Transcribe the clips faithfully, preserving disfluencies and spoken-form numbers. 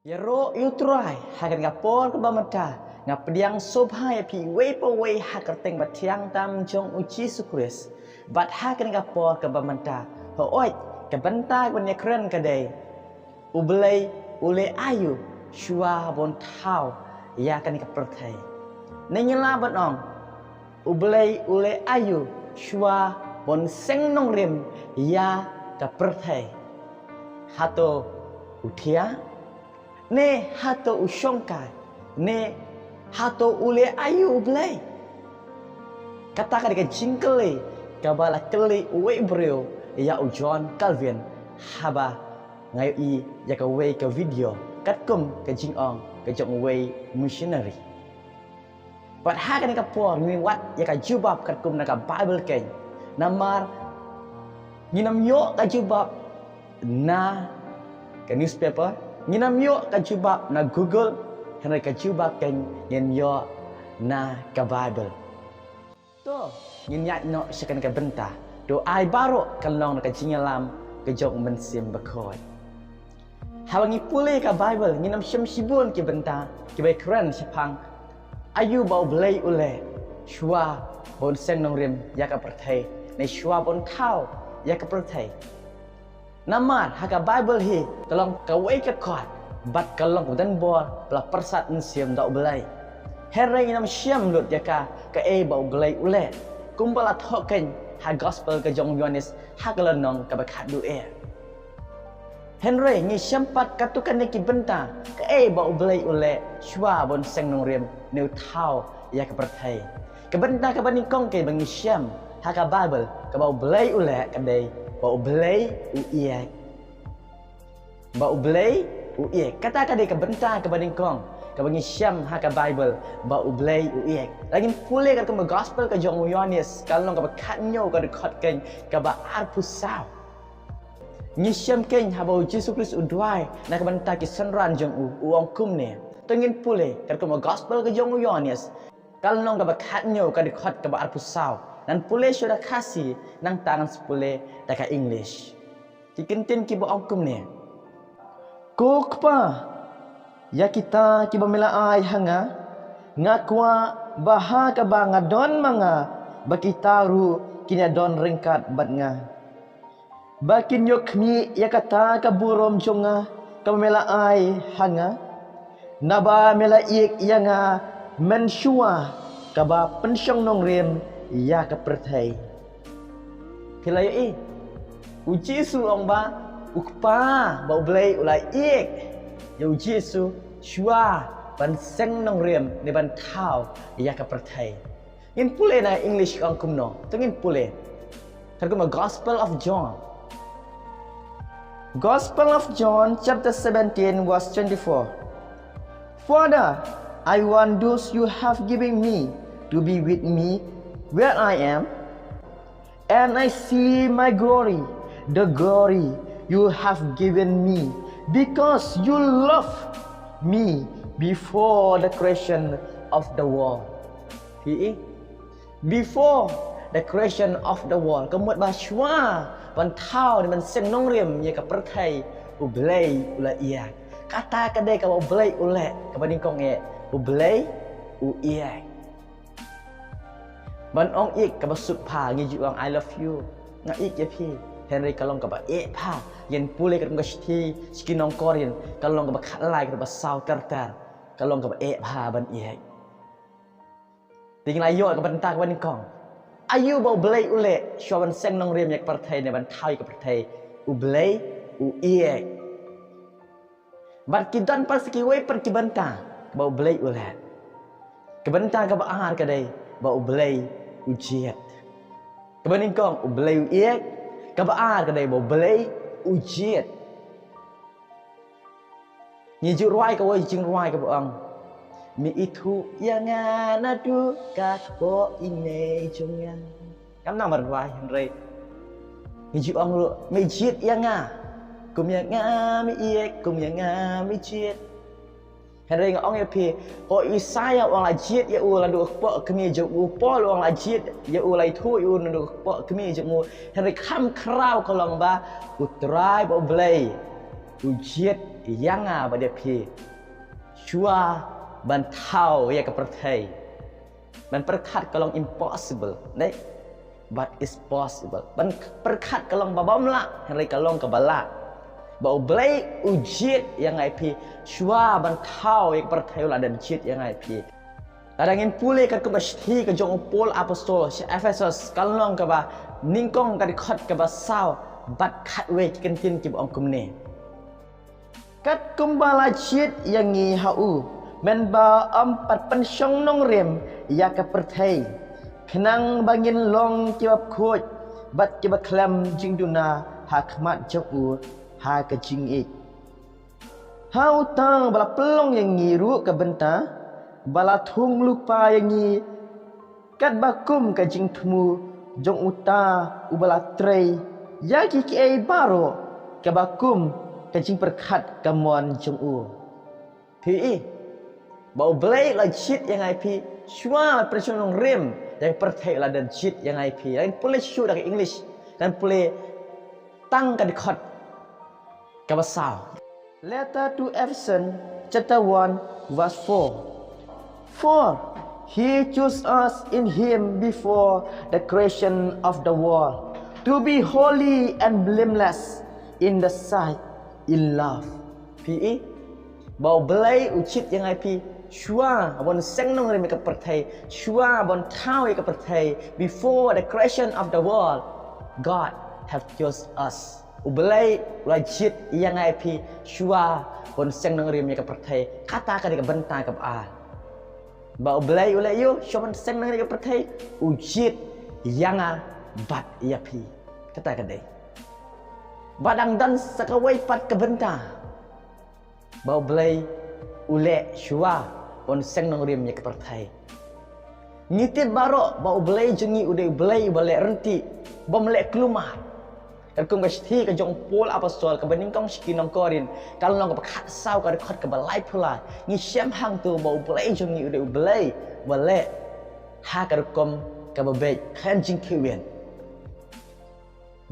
Ïaroh ïa U Trai, ha kane ka por kaba mynta nga pdiang sngewbha ïa phi uwei pa uwei ha ka kyrteng ba thiang tam jong U Jisu Khrist. Bad ha kane ka por kaba mynta, hooid, ka bynta kaba ngin ïakren ka dei, U Blei u leh aïu shuwa ban thaw ïa kane ka pyrthei? Ne ngi lah ban ong, U Blei u leh aïu shuwa ban seng nongrim ïa ka pyrthei? Hato u thiah? Ne hato u shongkai? Ne hato u leh aïu U Blei? Kata ka dei ka jingkylli kaba la kylli uwei u briew ïa u John Calvin, haba nga ïohi ïa kawei ka video katkum ka jingong ka jong uwei u missionary. Bad ha kane ka por ngin wad ïa ka jubab katkum na ka Bible keiñ. Namar ngin ym ïoh ka jubab na ka newspaper, ngin ym ïoh ka jubab na Google, hynrei ka jubab keiñ ngin ïoh na ka Bible. To, ngin ïaid noh sha kane ka bynta. To ai baroh kan long na ka jingïalam ka jong U Mynsiem Bakhuid. Haba ngi pule ka Bible, ngin ym shem shibun ki bynta kiba kren shaphang aïu ba U Blei u leh shuwa ban seng nongrim ïa ka pyrthei, ne shuwa ban thaw ïa ka pyrthei. Namar ha ka Bible hi ka long kawei ka kot bad ka long kaba don bor ba la pyrsad mynsiem da U Blei. Hynrei ngin ym shem lut ïa ka, kaei ba U Blei u leh, kumba la thoh keiñ ha Gospel ka jong u Ïoannis ha ka lynnong kaba khatduh eh. Hynrei ngi shem pat katto katne ki bynta kaei ba U Blei u leh shuwa ban seng nongrim ne u thaw ïa ka pyrthei. Ka bynta kaba nyngkong kaba ngi shem ha ka Bible kaba U Blei u leh ka dei ba U Blei u ïeit. Ba U Blei u ïeit. Kata ka dei ka bynta kaba nyngkong kaba ngi shem ha ka Bible, ba U Blei u ïeit. Lada ngin pule katkum ka Gospel ka jong u Ïoannis, ka lynnong kaba khathynñiew, ka dkhot keiñ kaba arphew saw. Ngi shem keiñ haba U Jisu Khrist u duwai na ka bynta ki synran jong u, u ong kumne. To ngin pule katkum ka Gospel ka jong u Ïoannis, ka lynnong kaba khathynñiew, ka dkhot kaba arphew saw. Ngan pule shuwa da Khasi, nangta ngan sa pule da ka English. Ki kyntien kiba ong kumne: Ko Kpa, ïa kita kiba me la ai ha nga, nga kwah ba ha kaba nga don ma nga, ba kita ruh kin ïa don ryngkat bad nga. Ba kin ïoh khmih ïa kata ka burom jong nga kaba me la ai ha nga, naba me la ïeit ïa nga mynshuwa kaba pynshong nongrim ïa ka pyrthei. Phi la ïohi, U Jisu u ong ba U Kpa, ba U Blei u la ïeit ïa U Jisu shuwa ban seng nongrim ne ban thaw ïa ka pyrthei. Ngin pule na English ka ong kumno. To ngin pule katkum ka Gospel of John. Gospel of John, chapter seventeen, verse twenty-four. Father, I want those you have given me to be with me where I am, and I see my glory, the glory you have given me, because you loved me before the creation of the world. Phi i, before the creation of the world. Ka mut ba shuwa ban thaw ne ban seng nongrim ïa ka pyrthei, U Blei u la ïeit. Kata ka dei kaba U Blei u leh, kaba nyngkong eh, U Blei u ïeit. Ban ong ïeit kaba suk pha, ngi ju ong I love you, nga ïeit ïa phi. Hynrei ka long kaba eh pha. Ngin pule katkum ka shithi sha ki nong Korinth, ka lynnong kaba khatlai, ka dkhot ba saw ter ter, ka long kaba eh pha ban ïeit. Te ngin ïa ïoh ka bynta kaba nyngkong. Aïu ba U Blei u leh shuwa ban seng nongrim ïa ka pyrthei ne ban thaw ïa ka pyrthei? U Blei u ïeit. Bad ki don pat sa kiwei pat ki bynta kaba U Blei u leh. Ka bynta kaba ar ka dei ba U Blei u jied. Kaba nyngkong U Blei u ïeit, kaba ar ka dei ba U Blei u jied. Ngi ju rwai kawei ka jingrwai kaba ong, me ithuh ïa nga naduh ka kpoh ine jong nga. Ngam nang ban rwai hynrei ngi ju ong ruh, me jied ïa nga. Kum ïa nga me ïeit, kum ïa nga me jied. Hynrei nga ong ïa phi, u Isaiah u ong la jied ïa u naduh ka kpoh kmie jong u, Paul u ong la jied ïa u, la ithuh ïa u naduh ka kpoh kmie jong u. Hynrei kham khraw ka long ba U Trai ba U Blei u jied ïa nga bad ïa phi, shuwa ban thaw ïa ka pyrthei. Ban pyrkhat ka long impossible, ne? But it's possible. Ban pyrkhat ka long ba bym lah, hynrei ka long kaba lah. Ba U Blei u jied ïa nga ïa phi, shuwa ban thaw ïa ka pyrthei u la dep jied ïa nga ïa phi. Lada ngin pule katkum ka shithi ka jong u Paul Apostol sha Ephesos, ka lynnong kaba nyngkong, ka dkhot kaba saw bad khatwei, ki kyntien kiba ong kumne: Katkum ba la jied ïa ngi ha u, mynba ym pat pynshong nongrim ïa ka pyrthei, khnang ba ngin long kiba khuid bad kiba khlem jingduna ha khmat jong u ha ka jingïeit. Ha uta ba la pynlong ïa ngi ruh ka bynta, ba la thung lypa ïa ngi, katba kum ka jingthmu jong uta uba la trei ïa ki kiei baroh, kaba kum ka jingpyrkhat ka mon jong u. Phi i, ba U Blei u la jied ïa nga ïa phi, shuwa ban pynshong nongrim ïa ka pyrthei u la dep jied ïa nga ïa phi. Lada ngin pule shuh da ka English, lada ngin pule tang ka dkhot kaba saw. Letter to Ephesians, chapter one, verse four. For he chose us in him before the creation of the world to be holy and blameless in the sight in love. Phi i, ba U Blei u jied ïa nga ïa phi, shuwa ban seng nongrim ïa ka pyrthei, shuwa ban thaw ïa ka pyrthei, before the creation of the world, God have chose us. U Blei u la jied ïa nga ïa phi, shuwa ban seng nongrim ïa ka pyrthei. Kata ka dei ka bynta kaba ar. Ba U Blei u leh ïa u, shuwa ban seng nongrim ïa ka pyrthei, u jied ïa nga bad ïa phi. Kata ka dei. Ba dang don sa kawei pat ka bynta. Ba U Blei u leh shuwa ban seng nongrim ïa ka pyrthei. Ngi tip baroh ba U Blei jong ngi u dei U Blei uba leh ryntih, bym leh kulmar. Katkum ka shithi ka jong u Paul Apostol kaba nyngkong sha ki nong Korinth, ka lynnong kaba khatsaw, ka dkhot kaba laiphew lai, ngi shem hangto ba U Blei jong ngi u dei U Blei uba leh ha ka rukom kaba beit, khlem jingkhih win.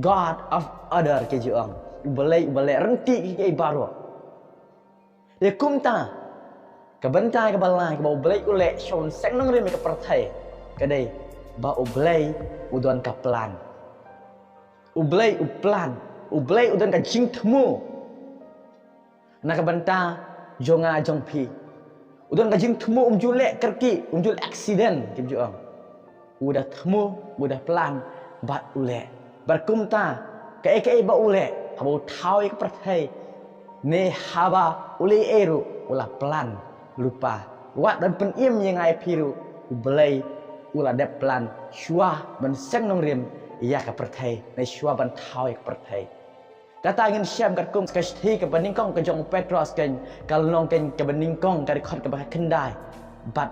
God of order, ki ju ong. U Blei uba leh ryntih ki kiei baroh. Ïa kumta, ka bynta kaba lai kaba U Blei u leh shuwa ban seng nongrim ïa ka pyrthei, ka dei ba U Blei u don ka plan. U Blei u plan, U Blei u don ka jingthmu na ka bynta jong nga jong phi. U don ka jingthmu, um ju leh kyrkieh, um ju leh accident, ki ju ong. U da thmu, u da plan, bad u leh. Bad kumta, kaei kaei ba u leh, haba u thaw ïa ka pyrthei, ne haba u leh ei ruh, u la plan lypa. Wat ban pynim ïa nga ïa phi ruh, U Blei u la dep plan shuwa ban seng nongrim ïa ka pyrthei, ne shuwa ban thaw ïa ka pyrthei. Kata ngin shem katkum ka shithi kaba nyngkong ka jong u Petros, kein ka lynnong kein kaba nyngkong, ka dkhot kaba khyndai bad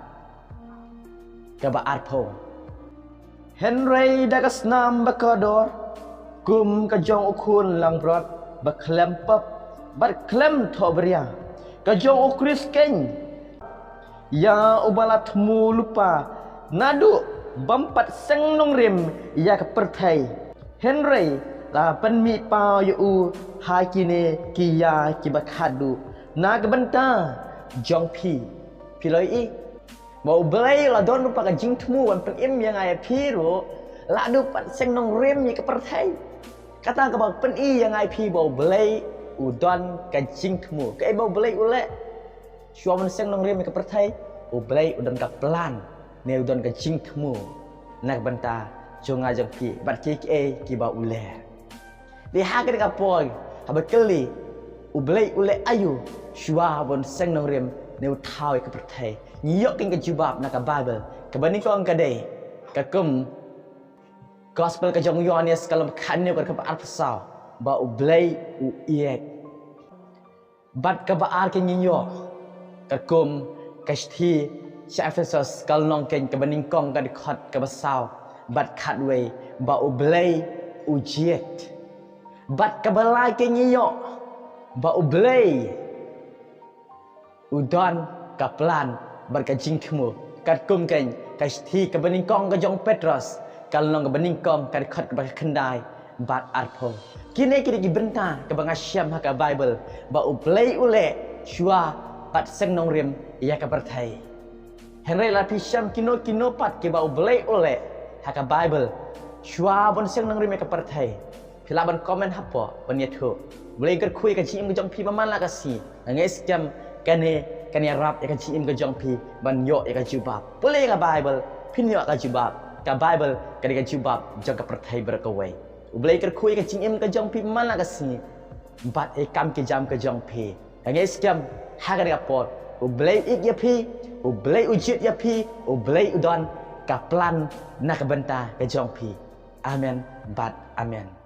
kaba arphew. Hynrei da ka snam ba kordor, kum ka jong u khun langbrot ba khlem pop bad khlem thohbria, ka jong u Khrist kein, ïa uba la thmu lypa naduh bym pat seng nongrim ïa ka pyrthei, hynrei la pynmih paw ïa u ha kine ki ïa kiba khatduh, na ka bynta jong phi. Phi la ïohi ba U Blei u la don lypa ka jingthmu ban pynim ïa nga ïa phi ruh, la duh pat seng nongrim ïa ka pyrthei. Kata kaba pyni ïa nga ïa phi ba U Blei u don ka jingthmu. Kaei ba U Blei u leh shuwa ban seng nongrim ïa ka pyrthei? U Blei u don ka plan, ne u don ka jingthmu na ka bynta jong nga jong phi bad kiei kiei kiba u leh. Te ha kane ka por, haba kylli, U Blei u leh aïu shuwa ban seng nongrim ne u thaw ïa ka pyrthei, ngi ïoh kein ka jubab na ka Baibl. Kaba nyngkong ka dei katkum Gospel ka jong u Ïoannis, ka lynnong kaba khathynñiew, ka dkhot kaba arphew saw, ba U Blei u ïeit. Bad kaba ar kein ngi ïoh katkum ka shithi sha Ephesos, ka lynnong kein kaba nyngkong, ka dkhot kaba saw bad khatwei, ba U Blei u jied. Bad kaba lai kein ngi ïoh ba U Blei u don ka plan bad ka jingthmu, katkum kein ka shithi kaba nyngkong ka jong u Petros, ka lynnong kaba nyngkong, ka dkhot kaba khyndai bad arphew. Kine ki dei ki bynta kaba nga shem ha ka Bible ba U Blei u leh shuwa bad seng nongrim ïa ka pyrthei. Hynrei la phi shem kino kino pat kiba U Blei u leh ha ka Bible shuwa ban seng nongrim ïa ka pyrthei, phi lah ban comment hapoh ban ïathuh. U Blei kyrkhu ïa ka jingim ka jong phi ba man la ka sngi. Nga ngeit skhem kane kan ïarap ïa ka jingim ka jong phi ban ïoh ïa ka jubab. Pule ïa ka Bible, phin ïoh ka jubab. Ka Bible ka dei ka jubab jong ka pyrthei baroh kawei. U Blei kyrkhu ïa ka jingim ka jong phi ba man la ka sngi bad ïa ka kam ka jam ka jong phi. Nga ngeit skhem ha kane ka por U Blei u ïeit ïa phi, U Blei u jied ïa phi, U Blei u don ka plan na ka bynta ka jong phi. Amen bad amen.